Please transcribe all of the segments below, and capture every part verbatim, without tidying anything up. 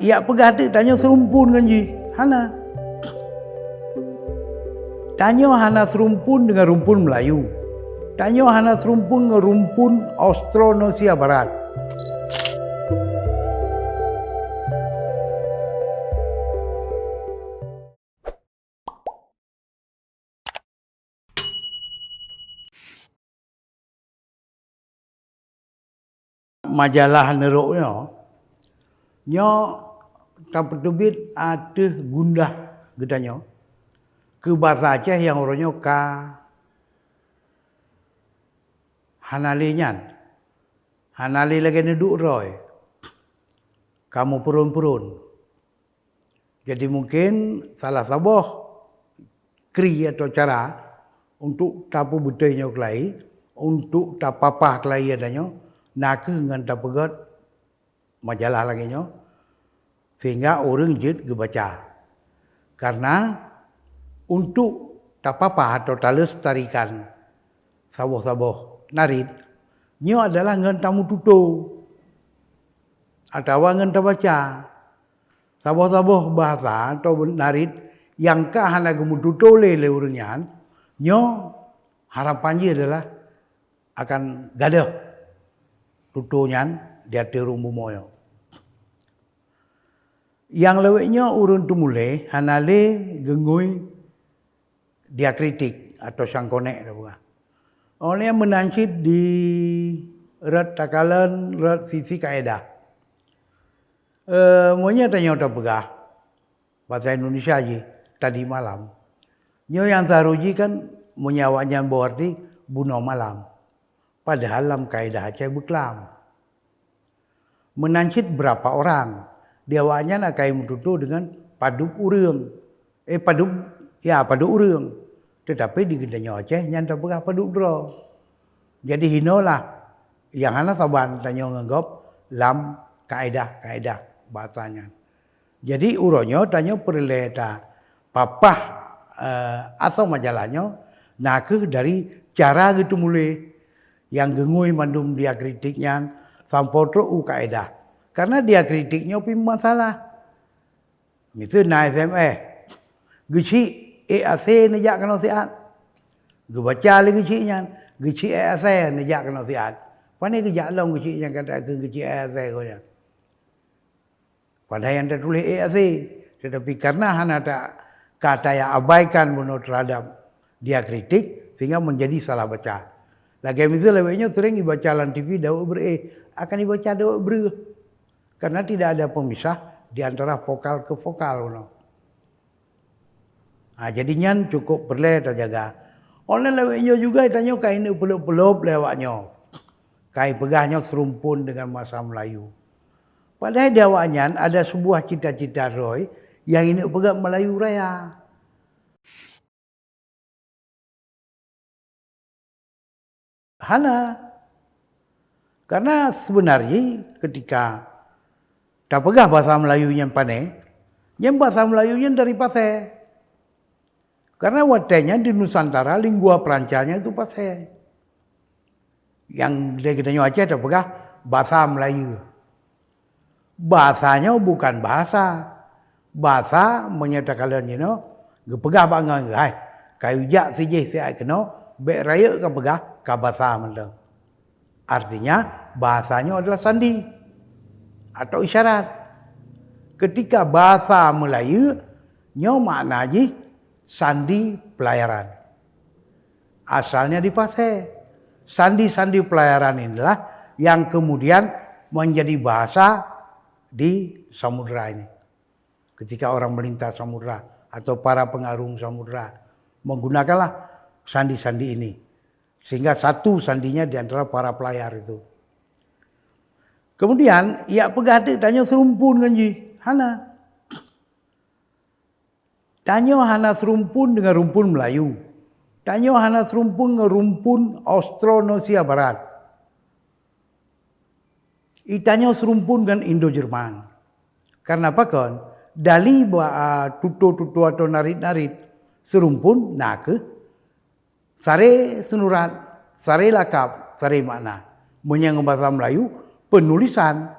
Yak peugah teuk tanyoe seurumpun ngon jih? Hana. Tanyoe hana seurumpun deungon rumpun Meulayu. Tanyoe hana seurumpun ngon rumpun Austronesia Barat. Majalah Neurok nyoe, nyoe tapeuteubiet ateueh gundah geutanyoe keu basa Aceh nyang uroe nyoe ka hana lé nyan, hana lé lagée neuduek droe, ka meupuron-puron. Jadi mungken salah saboh kri atau cara untuk tapeubeutôi nyoe keulai, untuk tapapah keulai geutanyoe, na kheueh ngon tapeugét majalah lagée nyoe, sehingga ureuëng jeuet geubaca. Karena untuk tapapah atau talestarikan saboh-saboh narit, nyoe adalah ngon tameututoe atawa ngon tabaca. Saboh-saboh bahasa atau narit nyang ka hana geumeututoe lé, lé ureuëng nyan, nyoe harapan jih adalah akan gadôh tutoe nyan di ateueh rhueng bumoe nyoe. Nyang lawét nyoe ureuëng teumuléh hana lé geungui diakritik atau sangkonek tapeugah. Óh lheueh meunan cit di rot takalon rot sisi kaedah. Eh, meunyoe tanyoe tapeugah, basa Indonesia jih, tadi malam. Nyoe nyang taru jih kan, meunyoe awaknyan beu arti bunoe malam. Padahal lam kaedah Aceh beuklam. Meunan cit beurapa orang di awaknyan akai meututoe deungon padub ureuëng. Eh, padub, ya, padub ureuëng. Teutapi di geutanyoe Aceh nyan tapeugah padub droe. Jadi hinoelah nyang hana saban tanyoe ngon gob lam kaedah-kaedah basa nyan. Jadi uroe nyoe tanyoe peureulée tapapah, eh, asoe majalah nyoe na kheueh dari cara geuteumuléh nyang geungui mandum diakritik nyan sampoe trok u kaedah. Karena diakritik nyoe pih masalah. Miseue na S M S, geuchik E A C neujak keunoe siat. Geubaca lé geuchik nyan, geuchik E A C neujak keunoe siat. Pane geujak lom geuchik nyan ka takheun geuchik E A C ko nyan. Padahai nyang tatuléh E A C, teutapi karena hana ta-, ka taabaikan bunoe teuhadab diakritik, sehingga menjadi salah baca. Lagée miseue lawét nyoe sering ibaca lam T V daweuek breueh, akan ibaca daweuek breueh. Karena tidak ada pemisah di antara vokal ke vokal bunoe. Ha, jadi nyan cukup peureulée tajaga. Óh lheueh lawét nyoe juga tanyoe ka ineuk peulop-peulop lé awaknyoe. Ka ipeugah nyoe seurumpun deungon basa Meulayu. Padahai di awaknyan ada seubuah cita-cita droe nyang ineuk peugét Meulayu raya. Hana. Karena seubeunarjih ketika tapeugah basa Meulayu nyan pane, nyan basa Meulayu nyan dari Pasé. Karena watée nyan di Nusantara lingua franca nyan itu Pasé. Nyang lé geutanyoe Aceh tapeugah basa Meulayu. Basa nyoe bukan bahasa. Basa meunyoe takalon jinoe geupeugah bak ngon, "Hai, kayue jak sijih siat keunoe, bék rayeuk kapeugah ka basa mantong." Artinya, bahasa nyoe adalah sandi atau isyarat. Ketika basa Meulayu, nyoe makna jih sandi pelayaran. Asalnya di Pasé. Sandi-sandi pelayaran inilah yang kemudian menjadi bahasa di samudera ini. Ketika orang melintas samudera atau para pengarung samudera menggunakanlah sandi-sandi ini, sehingga satu sandinya di antara para pelayar itu. Kemudian, yak peugah teuk tanyoe seurumpun ngon jih? Hana. Tanyoe hana seurumpun deungon rumpun Meulayu. Tanyoe hana seurumpun ngon rumpun Austronesia Barat. Itanyoe seurumpun ngon Indo-Jerman. Karena pakon? Dali ba, a, tutoe-tutoe atau narit-narit seurumpun na kheueh saré seunurat, saré lakab, saré makna. Meunyoe ngon basa Meulayu, penulisan.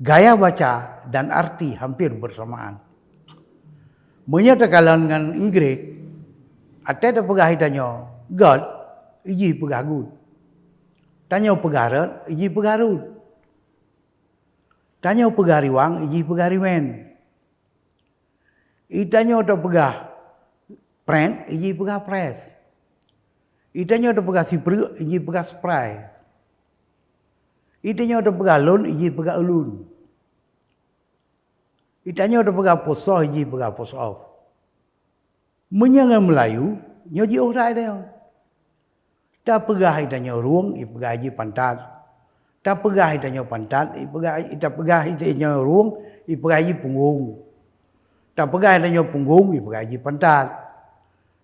Gaya baca dan arti hampir bersamaan. Meunyoe takalon ngon Inggréh, watée tapeugah tanyoe God, jih peugah good. Tanyoe peugah rot, jih peugah rot. Tanyoe peugah riwang, jih peugah riwen. Itanyoe tapeugah prét, jih peugah prés. Itanyoe tapeugah sipreuk, jih peugah spray. Itanyoe tapeugah lôn, jih peugah ulôn. Itanyoe tapeugah posoh, jih peugah posoh. Meunyoe ngon Meulayu, nyoe jiôh that tanyoe. Tapeugah itanyoe rueng, ipeugah jih pantat. Tapeugah itanyoe pantat, ipeugah, tapeugah itanyoe rueng, ipeugah jih punggong. Tapeugah itanyoe punggong, ipeugah jih pantat.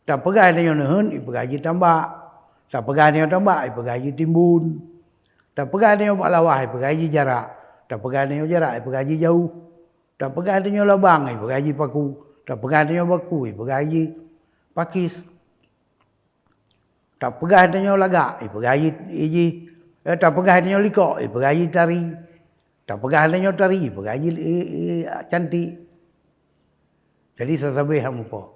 Tapeugah itanyoe neuheun, ipeugah jih tambak. Tapeugah itanyoe tambak, ipeugah jih timbun. Tapeugah itanyoe baklawah, ipeugah jih jarak. Tapeugah itanyoe jarak, ipeugah jih jauh. Tapeugah itanyoe labang, ipeugah jih paku. Tapeugah itanyoe baku, ipeugah jih pakis. Tapeugah tanyoe lagak, ipeugah jih, jih, eh, tapeugah tanyoe likok, ipeugah jih tari. Tapeugah tanyoe tari, ipeugah jih, eh, eh, cantik. Jadi sasabe han muphom.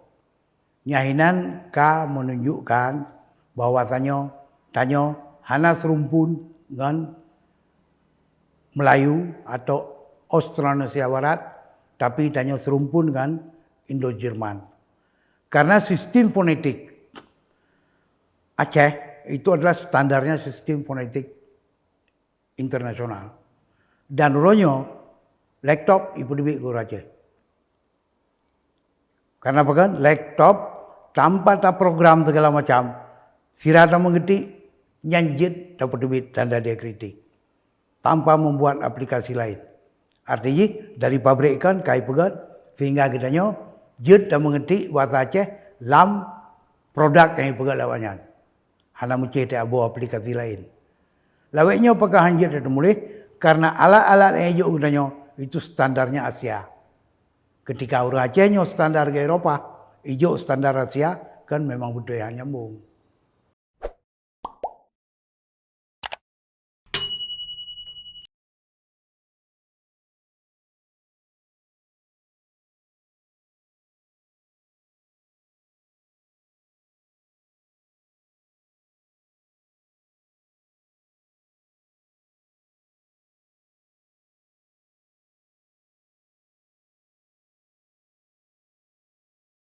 Nyan inan ka menunjukkan bahwa tanyoe, tanyoe hana serumpun ngon Melayu atau Austronesia Barat, tapi tanyoe serumpun ngon Indo-Jerman. Karena sistem fonetik Aceh itu adalah standarnya sistem fonetik internasional. Dan uroe nyoe, laptop ipeuteubiet keu ureueng Aceh. Karena apa kan? Laptop tanpa taprogram segala macam, sira tameungeutik, nyan jeuet tapeuteubiet tanda diakritik. Tanpa membuat aplikasi lain. Arti jih, dari pabrik kan ka ipeugét, sehingga geutanyoe jeuet tameungeutik bahasa Aceh lam produk nyang ipeugét lé awaknyan. Hana meucéh teuaboh aplikasi lain. Lawét nyoe pakon han jeuet tateumuléh, karena alat-alat nyang ijok geutanyoe itu standarnya Asia. Ketika ureueng Aceh nyoe standar geuh Eropa, ijok standar Asia, kan memang beutôi han nyambong.